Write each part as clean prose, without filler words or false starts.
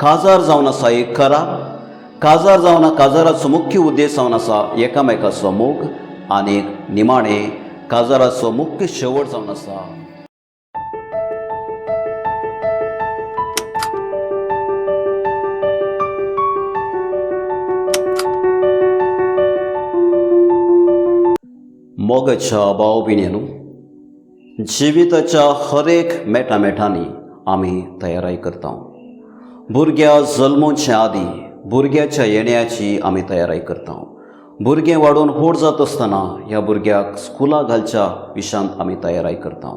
काजार जावन आसा एक करार, काजार जावन काजाराचो मुख्य उद्देश जावन आसा एकामेकाचो मोग आनी निमाणें काजाराचो मुख्य शेवट जावन आसा मोगाच्या भाव भयणींनो, जिविताच्या हर एक मेटामेटांनी आमी तयाराय करता. भुरग्या जल्मोचे आदी भुरग्याच्या येण्याची आमी तयाराय करता. भुरगें वाडून व्हड जाता आसतना ह्या भुरग्याक स्कुला घालच्या विशयांत आमी तयाराय करता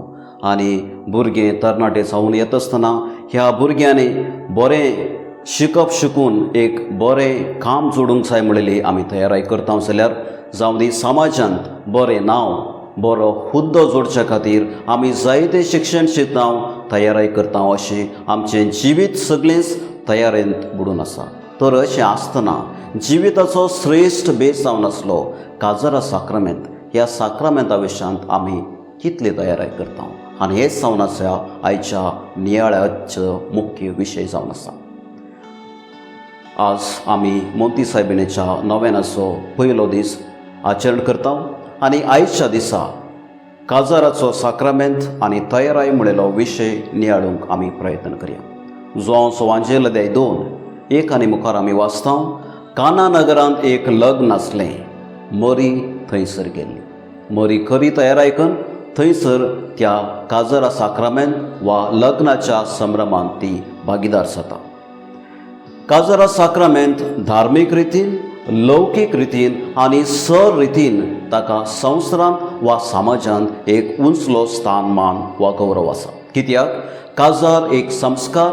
आनी भुरगें तरणाटे जावन येता आसतना ह्या भुरग्यांनी बरें शिकप शिकून एक बरें काम जोडूंक जाय म्हणलेली आमी तयाराय करता. जाल्यार जावं दी समाजांत बरें नांव, बरो हुद्दो जोडच्या खातीर आमी जायते शिक्षण शिकता, तयाराय करता. अशें आमचें जिवीत सगळेंच तयारेंत बुडून आसा. तर अशें आसतना जिविताचो श्रेश्ठ बेस जावन आसलो काजरा साक्रामेंत, ह्या साक्रामेंता विशयांत आमी कितली तयाराय करता आनी हेच जावन आसा आयच्या नियाळाचो मुख्य विशय जावन आसा. आज आमी मोंती सायबिणीच्या नव्यानाचो पयलो दीस आचरण करता आनी आयच्या दिसा काजाराचो साक्रामेंत आनी तयाराय म्हणलेलो विशय नियाळूंक आमी प्रयत्न करया. जुवांव वांजेल अध्याय 2:1 आनी मुखार आमी वाचता, काना नगरांत एक लग्न आसलें, मरी थंयसर गेल्ली. मरी खरी तयाराय करून थंयसर त्या काजरा साक्रामेंत वा लग्नाच्या संभ्रमांत ती भागीदार जाता. काजरा साक्रामेंत धार्मीक रितीन, लौकीक रितीन आनी सर रितीन ताका संवसारांत वा समाजांत एक उंचलो स्थानमान वा गौरव आसा. कित्याक काजार एक संस्कार,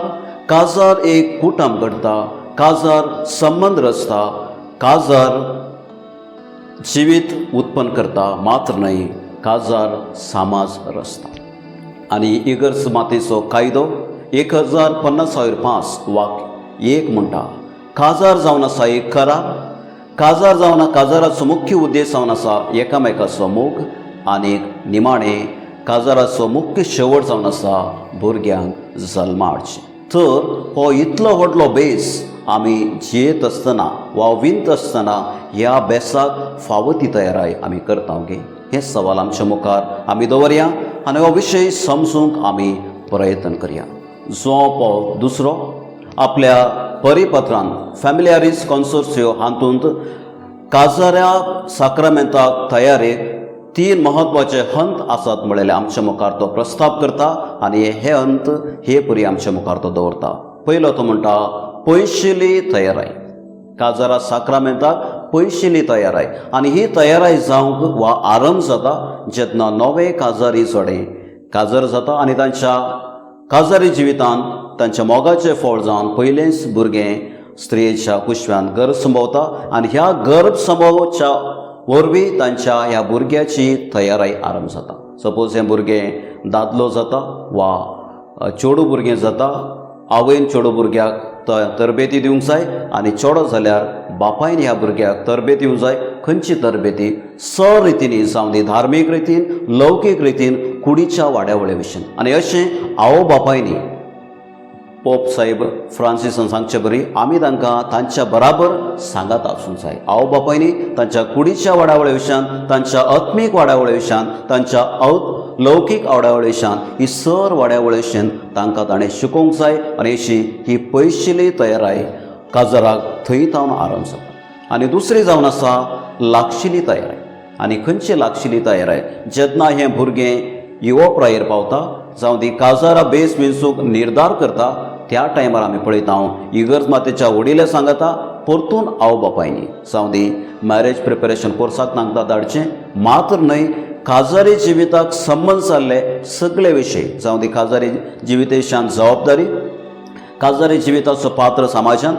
काजार एक कुटुंब घडटा, काजार संबंद रचता, काजार जिवीत उत्पन्न करता, मात्र न्हय काजार समाज रचता. आनी इगर्ज मातेचो कायदो 1050 वाक्य 1 म्हणटा, काजार जावन आसा एक करार, काजार जावन काजाराचो मुख्य उद्देश जावन आसा एकामेकाचो मोग आनी निमाणें काजाराचो मुख्य शेवट जावन आसा भुरग्यांक जल्मा हाडचें. तर हो इतलो व्हडलो बेस आमी जियेत आसतना वा विंत आसतना ह्या बेसाक फावो ती तयाराय आमी करता गे? हें सवाल आमच्या मुखार आमी दवरया आनी हो विशय समजूंक आमी प्रयत्न करया. जुवांव पावल दुसरो आपल्या परिपत्रान फॅमिलियारीस कॉन्सोर्सियो हातूंत काजाऱ्या साक्रामेंताक तयारेक 3 म्हत्वाचे हंत आसात म्हणलेले आमच्या मुखार तो प्रस्ताव करता आनी हे हंत हे परी आमच्या मुखार तो दवरता. पयलो तो म्हणटा पयशिली तयाराय. काजारा साक्रामेंताक पयशिली तयाराय आनी ही तयाराय जावंक वा आरंभ जाता जेन्ना नवे काजारी जोडे काजार जाता आनी तांच्या काजारी जिवितांत तांच्या मोगाचें फळ जावन पयलेंच भुरगें स्त्रियेच्या कुशव्यान गर्भ संभवता आनी ह्या गर्भ संभवाच्या वरवीं तांच्या ह्या भुरग्याची तयाराय आरंभ जाता. सपोज हें भुरगें दादलो जाता वा चेडूं भुरगें जाता, आवयन चेडूं भुरग्याक तरबेती दिवंक जाय आनी चेडो जाल्यार बापायन ह्या भुरग्याक तरबेती दिवंक जाय. खंयची तरबेती? सर रितीनी, जावं दी धार्मीक रितीन, लौकीक रितीन, कुडीच्या वाड्यावळे विशीं. आनी अशें आवय बापायनी पोप साहेब फ्रांसिसान सांगचे बरी आमी तांकां तांच्या बराबर सांगात आसूंक जाय. आवय बापायनी तांच्या कुडीच्या वाडावळे विशयान, तांच्या आत्मीक वाडावळे विशयान, तांच्या लौकीक वाडावळे विशयान, ही सर वाड्यावळे विशयान तांकां ताणें शिकोवंक जाय आनी अशी ही पयशिली तयाराय काजराक थंय तावन आरंभ जाता. आनी दुसरी जावन आसा लागशिली तयाराय. आनी खंयची लागशिली तयाराय? जेन्ना हें भुरगें युवा प्रायेर पावता, जावं ती काजारा बेस विंचूंक निर्धार करता, त्या टायमार आमी पळयता इगर्ज मातेच्या वडिले सांगता परतून आवय बापायनी जावं दी मॅरेज प्रिपेरेशन कोर्साक तांकां धाडचें, मात्र न्हय काजारी जिविताक संबंद जाल्ले सगळे विशय, जावं दी काजारी जिवितेशान जबाबदारी, काजारी जिविताचो पात्र समाजान,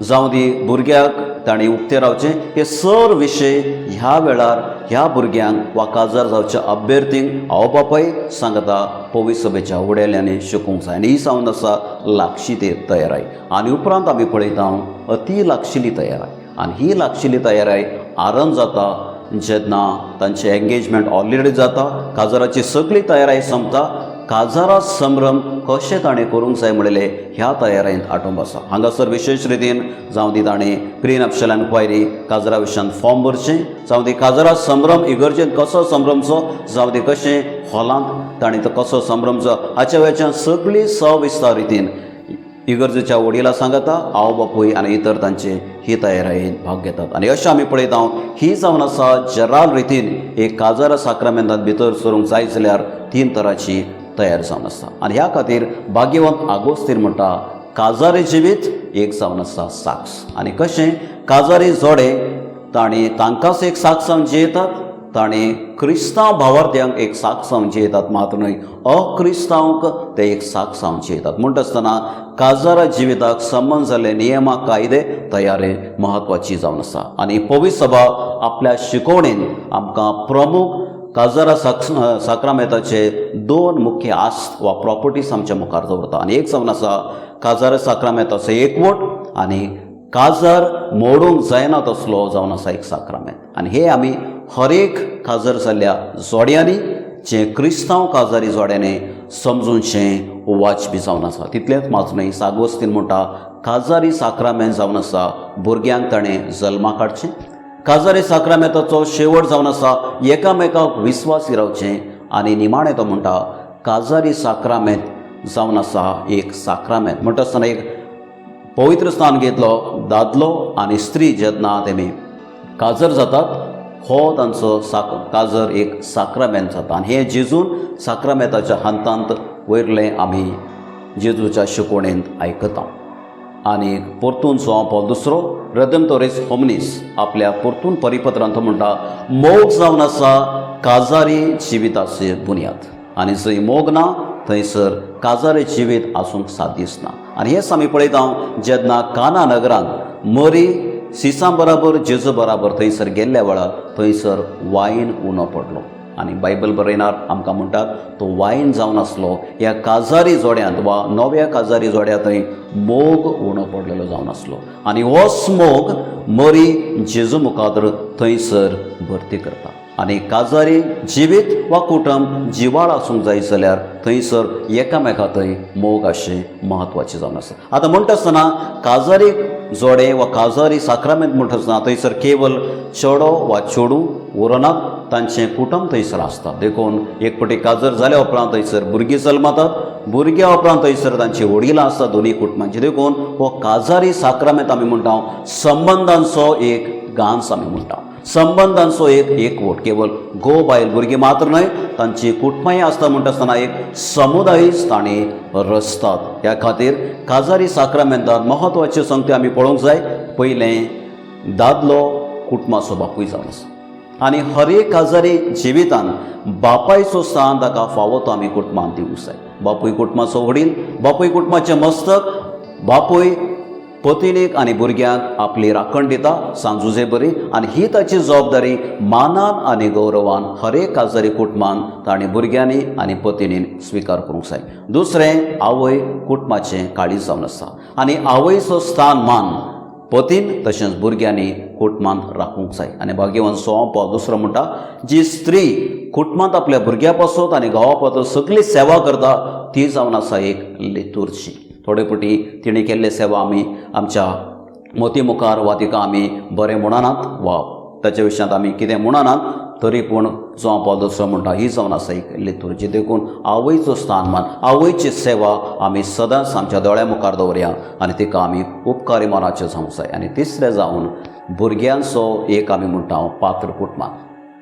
जावं दी भुरग्याक तांणी उक्ते रावचें, हे सर विशय ह्या वेळार ह्या भुरग्यांक वा काजार जावच्या अभ्यर्थींक आवय बापाय सांगता पवित्र सभेच्या वडिलांनी शिकोवंक जाय. आनी ही जावन आसा लागशी ते तयाराय. आनी उपरांत आमी पळयता अती लागशिली तयाराय. आनी ही लागशिली तयाराय आरंभ जाता जेन्ना तांचें एंगेजमेंट ऑलरेडी जाता, काजाराची सगळी तयाराय सोंपता. काजारा संभ्रम कशें ताणें करूंक जाय म्हणलें ह्या तयारेंत आटोंब आसा. हांगासर विशेश रितीन जावं ती ताणें प्री नप्शल एन्क्वायरी काजरा विशयांत फॉर्म भरचें, जावं ती काजरा संभ्रम इगर्जेंत कसो संभ्रमचो, जावं ती कशें हॉलांत ताणें तो कसो संभ्रमचो हाच्या वेळच्यान सगळी सविस्तार रितीन इगर्जेच्या वडिला सांगता आवय बापूय आनी इतर तांचे ही तयारायेन भाग घेतात. आनी अशें आमी पळयता ही जावन आसा जराल रितीन एक काजारा साक्रामेंतांत भितर सरूंक जाय जाल्यार तीन तराची तयार जावन आसा. आनी ह्या खातीर भाग्यवंत आगोस्तीन म्हणटा काजारी जिवीत एक जावन आसा साक्ष. आनी कशें काजारी जोडे तांणी तांकांच एक साक्ष जावन जियेतात, ताणें क्रिस्तांव भावार्थ्यांक एक साक्ष जावन जियेतात, मात्र न्हय अक्रिस्तांवक ते एक साक्ष जावन जियेतात. म्हणटा आसतना काजारा जिविताक संबंद जाल्ले नियमा कायदे तयारी म्हत्वाची जावन आसा. आनी पवित्र सभा आपल्या शिकवणेन आमकां प्रमुख काजारा साक्रामेंताचे दोन मुख्य आस्त वा प्रॉपर्टीज आमच्या मुखार दवरता. आनी एक जावन आसा काजारा साक्रामेंताचो एकवट आनी काजार मोडूंक जायना तसलो जावन आसा एक साक्रामेंत. आनी हे आमी हर एक काजार जाल्ल्या जोड्यांनी जे क्रिस्तांव काजारी जोड्यांनी समजूनचें वाजपी जावन आसा. तितलेंच मात न्हय, सागोस्तीन म्हणटा काजारी साक्रामेंत जावन आसा भुरग्यांक ताणें जल्माक हाडचें, काजारी साक्रामेंताचो शेवट जावन आसा एकामेकाक विस्वासी रावचें, आनी निमाणें तो म्हणटा काजारी साक्रामेंत जावन आसा एक साक्रामेंत. म्हणटा आसतना एक पवित्र स्थान घेतलो दादलो आनी स्त्री जेन्ना तेमी काजर जातात हो तांचो काजर एक साक्रामेंत जाता. आनी हें जेजून साक्रामेंताच्या हातांत वयरलें आमी जेजूच्या शिकवणेंत आयकता. आनी परतून जुआंव पावल दुसरो रेदेंतोरीस होमनीस आपल्या परतून परिपत्रांत तो म्हणटा मोग जावन आसा काजारी जिविताची बुन्याद, आनी जंय मोग ना थंयसर काजारी जिवीत आसूंक साध्यच ना. आनी हेंच आमी पळयता जेन्ना काना नगरांत मरी सिसां बराबर जेजू बराबर थंयसर गेल्ल्या वेळार थंयसर वायन उणो पडलो. आनी बायबल बरयणार आमकां म्हणटात तो वायन जावन आसलो ह्या काजारी जोड्यांत वा नव्या काजारी जोड्या थंय मोग उणो पडलेलो जावन आसलो. आनी होच मोग मरी जेजू मुखार थंयसर भरती करता. आनी काजारी जिवीत वा कुटुंब जिवाळ आसूंक जाय जाल्यार थंयसर एकामेका थंय मोग अशें म्हत्वाचें जावन आसा. आतां म्हणटा आसतना काजारी जोडे वा काजारी साक्रामेंत म्हणटा आसतना थंयसर केवल चेडो वा चेडूं उरनात, तांचें कुटुंब थंयसर आसता. देखून एक फावटी काजर जाल्या उपरांत थंयसर भुरगीं जल्मतात, भुरग्यां उपरांत थंयसर तांची वडिलां आसता दोनी कुटुंबांची. देखून हो काजारी साक्रामेंत आमी म्हणटा संबंदांचो एक गांस आमी म्हणटा, संबंदांचो एक एकवट. केवल घोव बायल भुरगीं मात्र न्हय, तांची कुटुंबांय आसता. म्हणटा आसतना एक समुदायूच तांणी रचतात. ह्या खातीर काजारी साक्रामेंतांत म्हत्वाच्यो संगती आमी पळोवंक जाय. पयलें, दादलो कुटुंबाचो बापूय जावन आसा आनी हर एक काजारी जिवितान बापायचो स्थान ताका फावो तो आमी कुटुंबांत दिवंक जाय. बापूय कुटुंबाचो वडील, बापूय कुटुंबाचें मस्तक, बापूय पतिणीक आनी भुरग्यांक आपली राखण दिता सांजुजे बरी, आनी ही ताची जबाबदारी मानान आनी गौरवान हर एक काजारी कुटुंबान ताणें भुरग्यांनी आनी पतिणीन स्विकार करूंक जाय. दुसरें, आवय कुटुंबाचें काळीज जावन आसा आनी आवयचो स्थान मान पतीन तशेंच भुरग्यांनी कुटुंबांत राखूंक जाय. आनी भाग्यवान जुआंव पावल दुसरो म्हणटा जी स्त्री कुटुंबांत आपल्या भुरग्या पासत आनी घोवा पासत सगळी सेवा करता ती जावन आसा एक लितुरची. थोडे फावटी तिणें केल्ले सेवा आमी आमच्या मोती मुखार वा तिका आमी बरें म्हणनात वा ताच्या विशयांत आमी कितें म्हणनात, तरी पूण जुआंव पावल दुसरो म्हणटा ही जावन आसा एक लितुरची. देखून आवयचो स्थान मान, आवयची सेवा आमी सदांच आमच्या दोळ्या मुखार दवरया आनी तिका आमी उपकारी मनाचे जावंक जाय. आनी तिसरें जावन भुरग्यांचो एक आमी म्हणटा पात्र कुटुंबांत.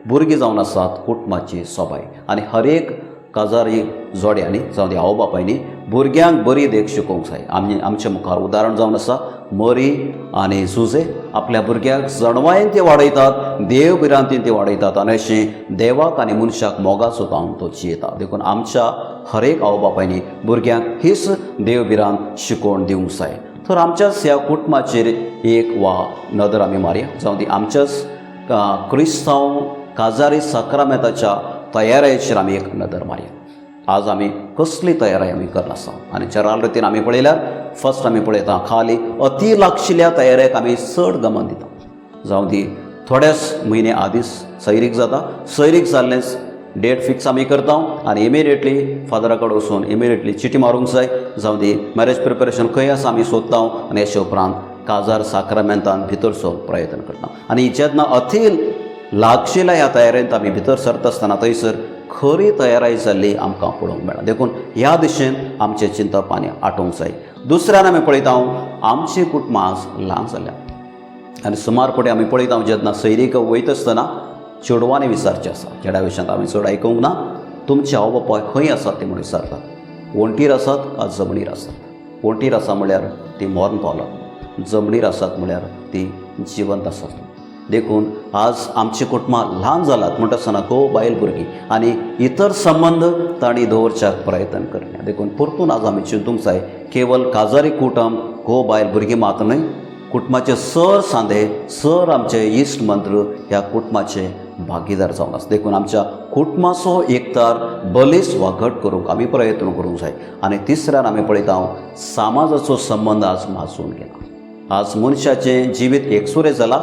भुरगीं जावन आसात कुटुंबाची सोबाय आनी हर एक काजारी जोड्यांनी जावं ती आवय बापायनी भुरग्यांक बरी देख शिकोवंक जाय. आमी आमच्या मुखार उदाहरण जावन आसा मरी आनी जुजे आपल्या भुरग्यांक जणवायेन ते वाडयतात, देव भिरांतीन ते वाडयतात आनी अशें देवाक आनी मनशाक मोगाचो जावन तो जियेता. देखून आमच्या हर एक आवय बापायनी भुरग्यांक हीच देव भिरांत शिकोवन दिवंक जाय. तर आमच्याच ह्या कुटुंबाचेर एक वा नदर आमी मारया, जावं ती आमच्याच क्रिस्तांव काजारी साक्रामेंताच्या तयारायेचेर आमी एक नदर मारया. आज आमी कसली तयारी आमी करनासा आनी जराल रितीन आमी पळयल्यार फर्स्ट आमी पळयता खाली अती लागशिल्ल्या तयारेक आमी चड गमन दिता. जावं ती थोड्याच म्हयने आदींच सैरीक जाता, सैरीक जाल्लेंच डेट फिक्स आमी करता आनी इमिडिएटली फादरा कडेन वचून इमिडिएटली चिटी मारूंक जाय. जावं दी मॅरेज प्रिपरेशन खंय आसा आमी सोदता आनी हेचे उपरांत काजार साक्रामेंतान भितर सरूंक प्रयत्न करता. आनी जेन्ना अथील लागशिल्ल्या ह्या तयारेंत आमी भितर सरता आसतना थंयसर खरी तयाराय जाल्ली आमकां पळोवंक मेळटा. देखून ह्या दिशेन आमचें चिंतप आनी आटोवंक जाय. दुसऱ्यान आमी पळयता आमचीं कुटुंबां आज ल्हान जाल्या आनी सुमार आमी पळयता जेन्ना सैरीक वयता आसतना चेडवांनी विचारचें आसा, चेड्या विशयांत आमी चड आयकूंक ना, तुमचे आवय बापाय खंय आसात ते म्हूण विचारतात. वण्टीर आसात काय जमनीर आसात? वण्टीर आसा म्हळ्यार ती मरण पावलात, जमनीर आसात म्हळ्यार ती जिवंत आसात. देखून आज आमची कुटुंबां ल्हान जालात म्हणटा आसतना घोव बायल भुरगीं आनी इतर संबंद तांणी दवरच्याक प्रयत्न करया. देखून परतून आज आमी चिंतूंक जाय, केवल काजारी कुटुंब घोव बायल भुरगीं मात न्हय, कुटुंबाचे सर सांदे सर आमचे इश्ट मंत्र ह्या कुटुंबाचे भागीदार जावन आसा. देखून आमच्या कुटुंबाचो एकतार बलिश्ट वा घट करूंक आमी प्रयत्न करूंक जाय. आनी तिसऱ्यान आमी पळयता समाजाचो संबंद आज माजून गेला. आज मनशाचें जिवीत एकसुरें जालां.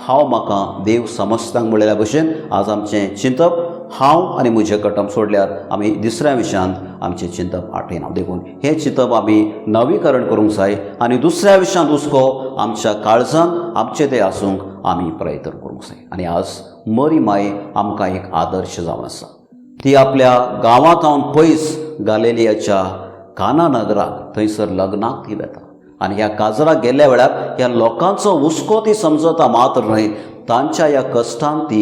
हांव म्हाका देव समजतांक म्हणलेल्या भशेन आज आमचें चिंतप हांव आनी म्हजें कटम सोडल्यार आमी दुसऱ्या विशयांत आमचें चिंतप आठयना. देखून हें चिंतप आमी नवीकरण करूंक जाय आनी दुसऱ्या विशयांत हुस्को आमच्या काळजान आमचें तें आसूंक आमी प्रयत्न करूंक जाय. आनी आज मरी माय आमकां एक आदर्श जावन आसा. ती आपल्या गांवांत पयस गालेलियाच्या काना नगराक थंयसर लग्नाक ती वेता आनी ह्या काजराक गेल्ल्या वेळार ह्या लोकांचो हुस्को ती समजता मात्र न्हय, तांच्या ह्या कश्टान ती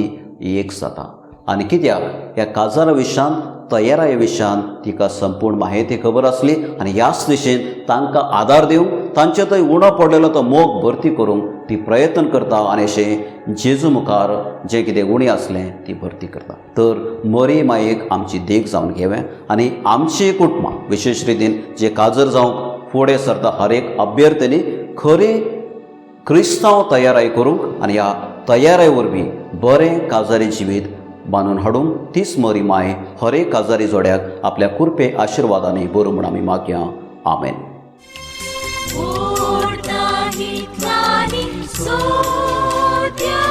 एक जाता. आनी कित्याक ह्या काजारा विशयान तयाराये विशयान तिका संपूर्ण माहिती खबर आसली आनी ह्याच दिशेन तांकां आदार दिवंक तांचे थंय उणो पडलेलो तो मोग भरती करूंक ती प्रयत्न करता आनी अशें जेजू मुखार जें कितें उणें आसलें ती भरती करता. तर मरी मायेक आमची देख जावन घेवया आनी आमची कुटुंबां विशेश रितीन जे काजर जावंक फुडें सरता हर एक अभ्यर्थ्यांनी खरी क्रिस्तांव तयाराय करूंक आनी ह्या तयाराय वरवीं बरें काजारी जिवीत बांदून हाडूंक तीच मरी माय हर एक काजारी जोड्याक आपल्या कुरपे आशिर्वादांनी बरो म्हूण आमी मागया. आमेन. ओडता हितलांनी सोद्या.